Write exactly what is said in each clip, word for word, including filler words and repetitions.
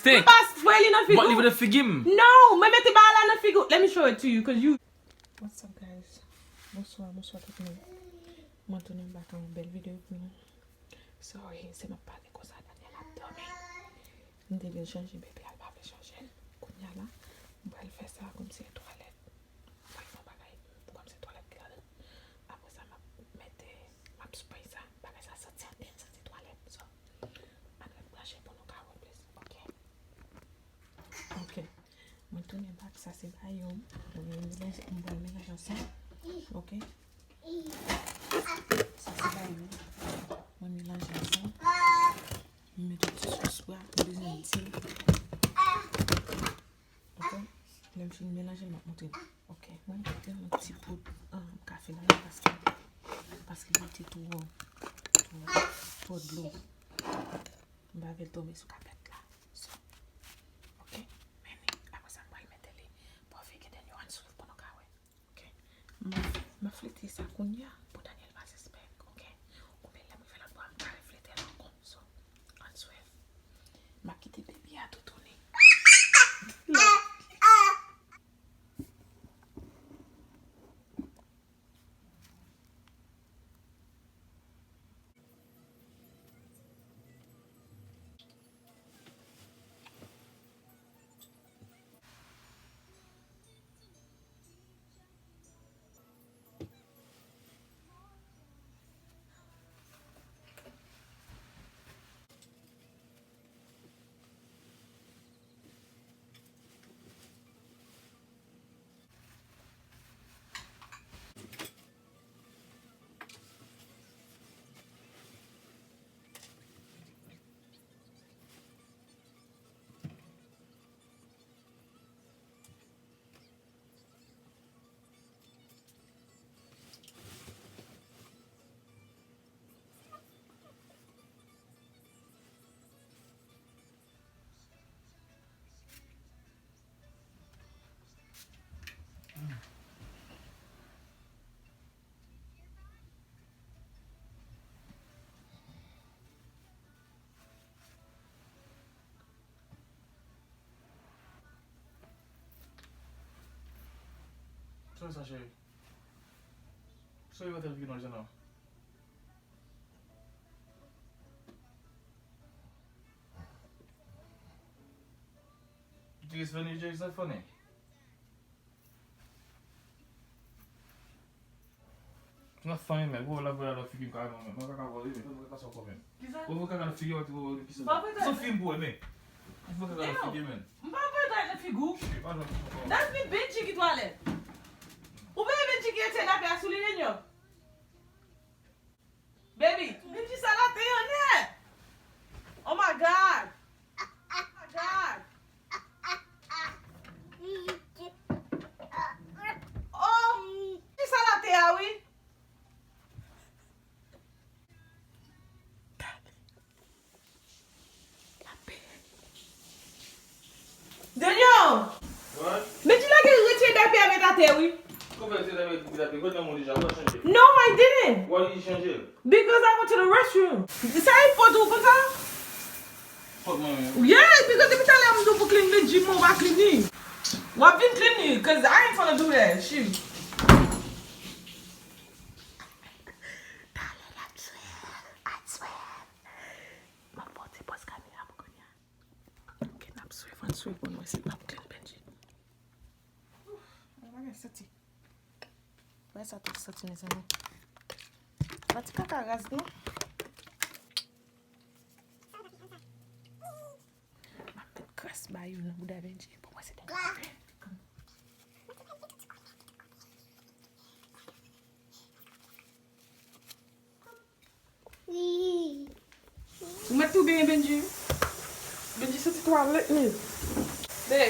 Mwen pa spray li nan figi w. Mwen li nan figi m. No, mwen mete bagay la nan figi w. Let me show it to you, 'cause you. What's up, guys? Bonswa, bonswa tout moun. Mwen tounen back ak yon bèl videyo pou nou. Sorry, se m ap pale konsa, Daniel ap dòmi. M te vin chanje bebe a, l pa vle chanje l. Kounye a la, m pral fè sa kòmsi se twalèt. M pral fè yon bagay kòmsi se twalèt ki ladan. Apre sa, m ap mete, m ap spray sa. Bagay sa santi anpil, santi twalèt. So, ann ret branche pou nou ka wè plis. Ok. Ok. Mwen tounen back, sa se bayon. Mwen melanje, mwen pral melanje ansanm. Ok. Sa se bayon. Mwen melanje ansanm. Mwen mete ti sòs bwa, mwen bezwen di. Ok. Lè m fin melanje l, m ap montre nou. Ok. Mwen mete yon ti poud, ah, kafe la, paske, paske li te twò, twò, twò dlo. M pa vle l tonbe sou kapèt la. So, ok. Men ni, apre sa, m pral mete li pou figi Daniel ann swiv pou nou ka wè. Ok. M, m ap flite sa kounye a pou Daniel pa sispèk, ok? Oubyen lè m rive lòt bò a, m ka reflete l ankò. So, ann swiv. M ap kite bebe a toutouni. Sa sa, cheri? Sa yo tèl figi non, jan non. This funny, Jay, is that funny? Not funny, man. Wè w la vwè la nan figi m kareman, man. Mwen kaka wè, men. Mwen kaka sa w kò, men. Kisa? Wè, wè kaka nan figi w, wè, wè, kisa? M pa vle. Kisa w figi m pou wè, men? Wè kaka nan figi, men. M pa vle twalèt nan figi w. Shit, pa jwenn kisa w kò. That's me, Benji ki twalèt. Ou pa wè Benji ki retire dapè a sou li, Daniel? Baby, Benji sa la te yon nèt. Oh my God. Oh my God. Oh, Benji sa la te a, wi. Daniel! What? Benji lage retire daypè a met atè, wi. Kòman retire daypè a met atè? Mwen nan moun deja, mwen chanje. No, I didn't. Why you change it? Because I went to the restroom. Sa e fòt ou konsa? Fòt mwen menm. Yeah, because depi talè m di w pou clean Benji, men w pa clean li. W ap vin clean li, 'cause I ain't gonna do that shit. Talè l ap sweat, I swear. M ap fè yon ti pòz kamera pou kounye a. Ok, n ap swiv, ann swiv pou n wè si l p ap clean Benji. Ouf, mwen pa gen santi. Wè sa tout santi, mezanmi. Pa ti kaka raz, non. M ap met kras ba yo nan bouda Benji pou mwen se de. Ou mèt tou benyen Benji. Benji santi twalèt li. Be.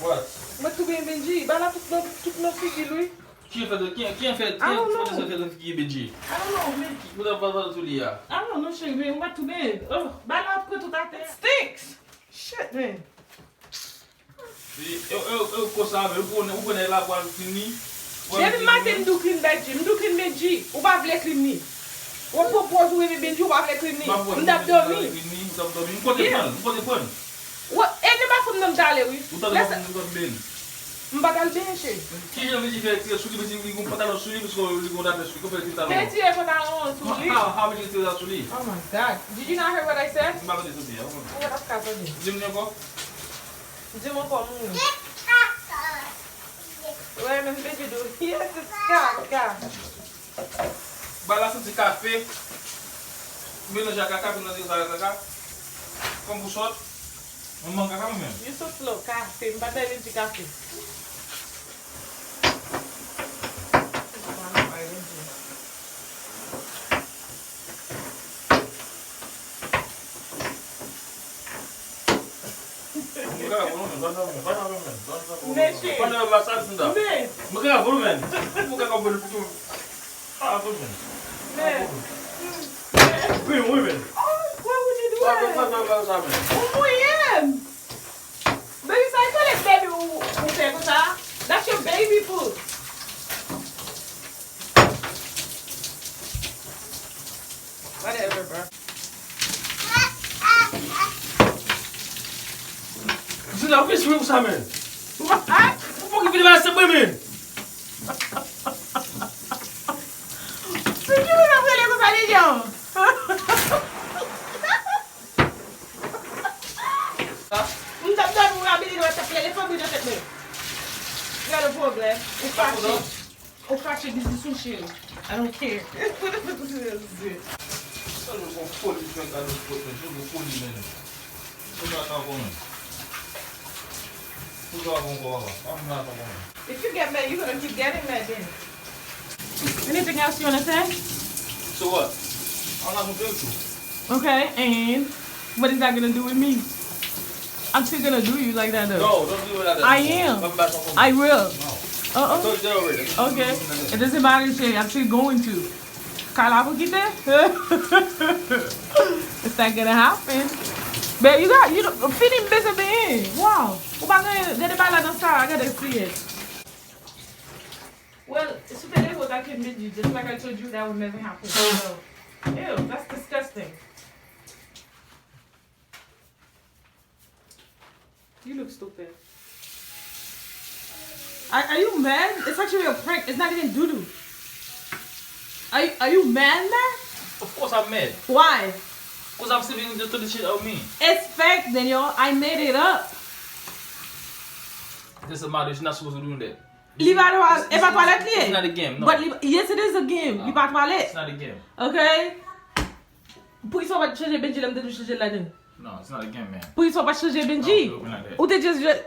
What? Ou mèt tou benyen Benji. Ba la tout nan, tout nan figi l, wi. Ki fè, ki, ki fè, ki fè nan figi Benji? I don't know, man. Ki pou ta pale sou li a? I don't know, cheri, men ou mèt tou benyen. Oh, ba la ap pran tout atè. It stinks. Shit, man. E, e, e, e, konsa, men, ou konnen, ou konnen la pral fini. Depi maten, m di w clean Benji, m di w clean Benji, ou pa vle clean li. Ou pran pòz ou renmen Benji, ou pa vle clean li. M t ap dòmi. M t ap dòmi. M konte pran l, m konte pran l. Wè, e li Ale wi. Ou tande m ap benyen? M pa t al benyen, cheri. Kijan Viji fè tire sou li, Viji li gon pantalon sou li, piske li gon dapè sou li. Kòman fè tire pantalon? Retire pantalon an sou li. How, how Viji tire sa sou li? Oh my God. Did you not hear what I said? M pa tande sa w di a. Ou pa t ap ka tande. Di m li ankò. Di m ankò, mouri. Wè, menm Viji do. Yes, it's kaka. Bagay la santi kafe. Melanje ak kaka, vin nan kaka. Kòm pou sòt. Mwen mank kaka mwen menm. You so slow, kafe. M pa t dwe di kafe. Mwen ka volumen, ban nan volumen, ban nan volumen, ban nan volumen. Mesye. Ban nan volumen, sa, Lucinda. Men. Mwen ka volumen. Mwen ka volumen. Ah, volumen. Men. Wi, wi, men. Oh, why would you do that? Ban nan volumen, sa, men. Ou mouye m. Baby, sa e toilet baby ou, ou fè konsa? That's your baby food. Whatever, bro. Zina, ou vin sou mwen pou sa, men. Ou pa, ou pa ki vin devanse mwen, men. Se ki moun ap rele konsa deja? M t ap dòmi, w ap vini, w ap tape elefan bri nan tèt mwen. Gade pwoblèm. Ou fache. Ou fache, biznis ou cheri. I don't care. Gade yon foli, gade yon foli, men. Pou sa ta konnen. Pou sa bon, bon, bon. Ann nan ta konnen. If you get mad, you're gonna keep getting mad then. Anything else you wanna say? So what? I'm not gonna do it to you. Okay, and what is that gonna do with me? I'm still gonna do you like that though. No, don't do it like that. I am. Come back on. I will. No. Uh-uh. I told you that already. Okay. It doesn't matter, Shay. I'm still going to. Kay la pou kite? It's not gonna happen. Babe, you got, you don't, fini m bese benyen. Wow. Ou pa gen, gade bagay la nan sa, gade siye. Well, si w te leve w ta kem Benji, just like I told you, that would never happen. So, ew, that's disgusting. You look stupid. Are, are you mad? It's actually a prank. It's not even doo-doo. Are you, are you mad, mad? Of course I'm mad. Why? 'Cause I'm sleeping in the, to the shit on me. It's fake, Daniel. I made it up. This is a matter. You're not supposed to do that. Li pa twal-, e pa twalèt li ye. It's not a game, no. But li, yes, it is a game. Li pa twalèt. It's not a game. Okay? Poukisa w pa t chanje Benji lè m te di w chanje l ladan? No, it's not a game, man. Poukisa w pa t chanje Benji? No, we open like that. Ou te just, just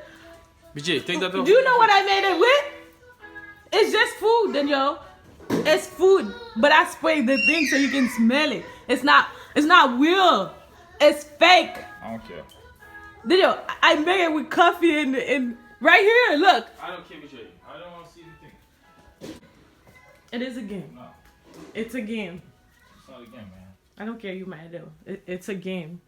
B J, take that off. Do you know what I made it with? It's just food, Daniel. It's food, but I sprayed the thing so you can smell it. It's not, it's not real. It's fake. I don't care. Daniel, I made it with coffee and, and right here, look. I don't care, B J. I don't wanna see anything. It is a game. No. It's a game. It's not a game, man. I don't care you mad though. It, it's a game.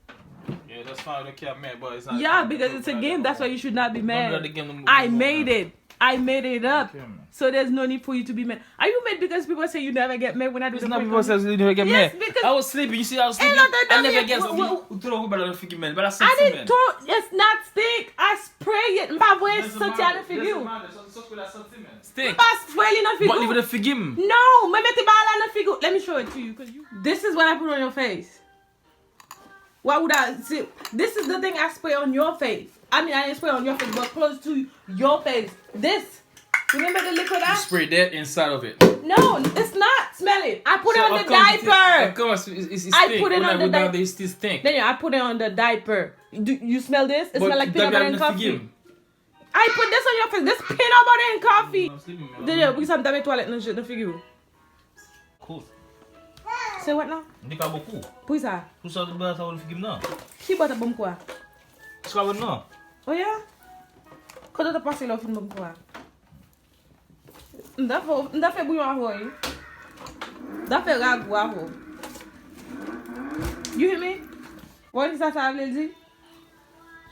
Yeah, that's fine. I don't care, man, but it's not. Yeah, because it's a game. That's why you should not be mad. Don't do that again. I made it. I made it up. Okay, man. So there's no need for you to be mad. Are you mad because people say you never get mad when I do the prank on you? It's not people say you never get mad. Yes, because I was sleeping. You see, I was sleeping. I never get something. Ou twò kou bala nan figi, man. Bala stink, man. I didn't throw, it's not stink. I spray it. M pa voye santi a nan figi w. Stink. M pa spray li nan figi w. But li nan figi m. No, mwen mete bagay la nan figi w. Let me show it to you, 'cause you. This is what I put on your face. Why would I? See, this is the thing I spray on your face. I mean, I didn't spray on your face, but close to your face. This. Remember the liquid I? You spray that inside of it. No, it's not. Smell it. I put it on the diaper. So, of course, it's, it's, it's, it's stink. I put it on the diaper. When I go down there, it still stink. Daniel, I put it on the diaper. Do you smell this? It smell like peanut butter and coffee. I put this on your face. This peanut butter and coffee. Dede, poukisa m ta met twalèt nan je, nan figi w? Kou. Se what now? Li pa bon kou. Poukisa? Pou sa, bò sa w figi m nan. Ki bò t ap ban m kou a? Sou kabann nan. Oh yeah? Kote w t ap pase lè w fin ban m kou a? M ta fè, m ta fè bouyon avè w, wi. M ta fè ragou avè w. You hear me? Ou wè kisa sa vle di?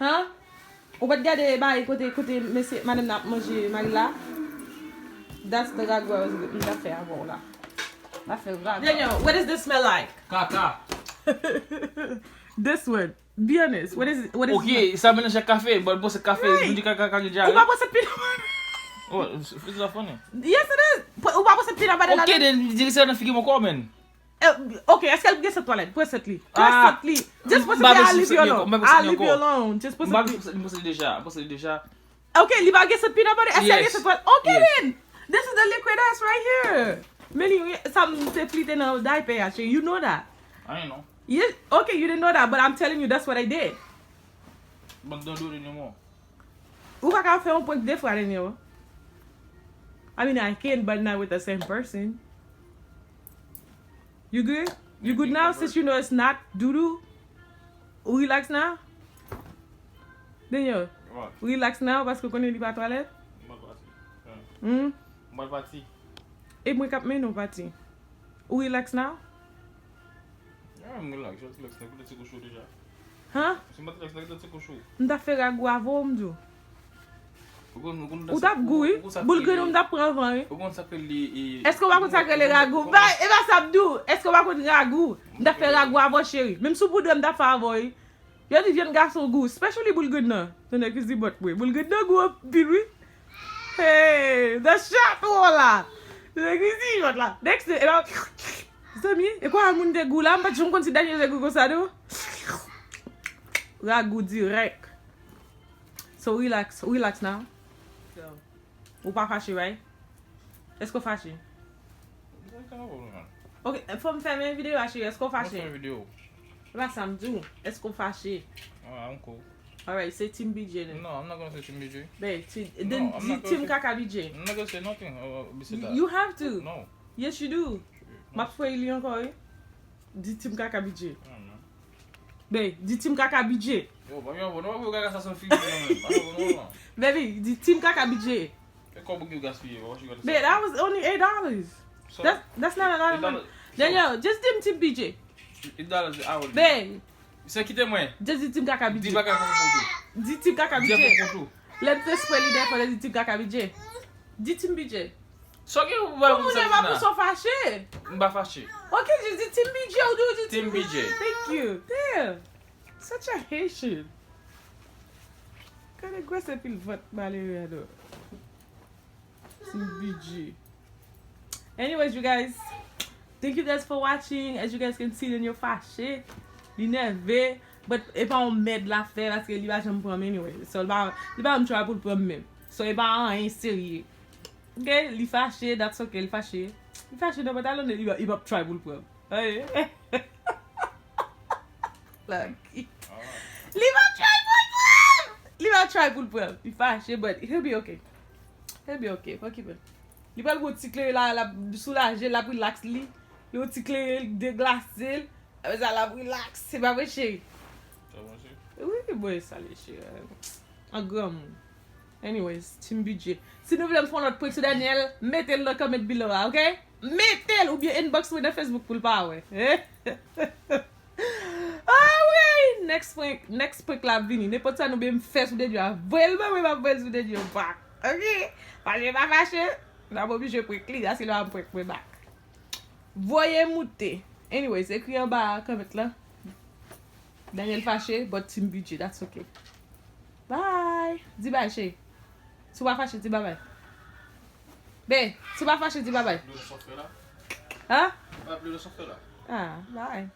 Han? Ou pa t gade bay kote, kote mesye, madanm nan ap manje mari la? That's the ragou m ta fè avè w la. M ta fè ragou. Daniel, what does this smell like? Kaka. This one. Be honest. What is what is Ok, sa melanje ak kafe, bon, bon se kafe, Right. nou di kaka kaka Ou dja. pa pwosè peanut butter? Oh, it's not funny. Yes, it is. Ou pa pwosè peanut butter Ok, ladan? then dirije sa nan figi mwen kò, man. Eh, ok, èske l gen sant twalèt? Pran sant li. Pran Ah. Sant li. Just pran Mpa sant li, I'll bezwen leave you sant li alone. ankò, mpa bezwen I'll sant li leave you ankò. Alone. Just pran Mpa sant li. Bezwen sant li, mpa bezwen deja, mpa bezwen deja. Ok, li pa gen sant peanut butter? Èske l gen Yes. Sant twalèt? Ok Yes. Then. This is the liquid ass right here. Men li, sa m te flite nan daypè a, cheri. You know that. I know. Yes, ok, you didn't know that, but I'm telling you that's what I did. But don't do it anymore. Ou pa ka fè yon prank de fwa, Daniel. I mean, I can, but not with the same person. You good? You good now since you know it's not doudou? Ou relax now? Daniel, What? Relax now paske ou konnen li pa twalèt? M pral pati. Hmm? M pral pati. E mwen k ap mennen w pati. Ou relax now? Yeah, m relax, just relax, nèg kote ti kou cho deja. Huh? Si m pa t relax, nèg kote ti kou cho. M t ap fè ragou avè w, m di w. Ou konn, ou konn Ou t ap gou wi. Boul grenn ou m t ap pran avan wi. Ou konn sa k rele e. Èske w pa konn sa k rele ragou? Bay, e pa sa m di w. Èske w pa konn ragou? M t ap fè ragou avè w, cheri. Menm sou boudre m t ap fè avè w wi. Yo di vyann gason gou, especially boul grenn nan. Tande ki zibòt mwen. Boul grenn nan gou anpil wi. Hey, the shot wò la. Tande ki zibòt la. Next day, e pa. Zanmi, e kwa moun te gou la? M pa t janm konn si Daniel te gou konsa non. Ragou dirèk. So relax, relax now. Ou pa fache, right? Èske w fache? Ok, fò m fèmen videyo a, cheri. Èske w fache? Fè videyo. E pa sa m di w. Èske w fache? Ah, I'm cool. Alright, se Team B J then. No, I'm not gonna say Team B J. Babe, ti, No, then I'm di not gonna Team say- Kaka B J. I'm not gonna say nothing uh, beside that. You have to. No. Yes, you do. No. M ap fwey li ankò wi. Di Team Kaka B J. No, man. Babe, di Team Kaka B J. Yo, pa yon bon, nou pa pou gaga sa sou figi nou menm. Pa yon bon, non. Baby, di Team Kaka B J. E kòb ou gaspiye, why you gotta Babe, that was only eight dollars. So, That's that's not a lot of eight money. dollars. Daniel, just di m Team B J. Eight dollars an hour. Babe, Se kite mwen. just di Team Kaka B J. Di bagay pou kontou. Di Team Kaka B Di J. pou kontou. Lè m te spray li dèfò, di Team Kaka B J. Di Team B J. So ki ou ba Pou moun yo pa pou son fache. M pa fache. Ok, just di Team B J ou di ou di Team B J. Thank you. Damn. Such a Haitian. Gade gwosè pil vant malere a non. Team B J. Anyways, you guys, thank you guys for watching. As you guys can see, Daniel fache. Li nève. But e pa yon mèd l ap fè paske li pa janm pran m anyway. So, li pa, li pa janm try pou l pran m menm. So, e pa anyen serye. Ok, li fache, that's ok, li fache. Li fache nan pantalon li, li p ap try pou l pran m. Aye. Lucky. Li p ap try pou l pran m! Li p ap try pou l pran m. Li fache, but he'll be okay. He'll be okay, pa okipe l. Li pral gon ti kleren la, l ap soulaje, l ap relax li. Yon ti kleren deglase l. Apre sa, l ap relax. Se pa vre, cheri? Sa bon, cheri? Wi, bon, sa li, cheri. An granmoun. Anyways, Team B J. Si nou vle m fè yon lòt prank sou Daniel, mete l nan comment below a, ok? Mete l oubyen inbox mwen nan Facebook pou l pa wè. Alright, next prank, next prank la ap vini. Nenpòt sa nou vle m fè sou Daniel a, voye l ban mwen, m ap voye l sou Daniel back. Ok? Fache pa fache, n ap oblije prank li, aske l pa prank mwen back. Voye moute. Anyways, ekri anba comment la. Daniel fache, but Team B J, that's ok. Bye. Di bye, cheri. Si w pa fache, di bye bye. Be, si w pa fache, di bye bye. Dlo nan sofè la. Hein? Pa dlo nan sofè la. Ah, bye.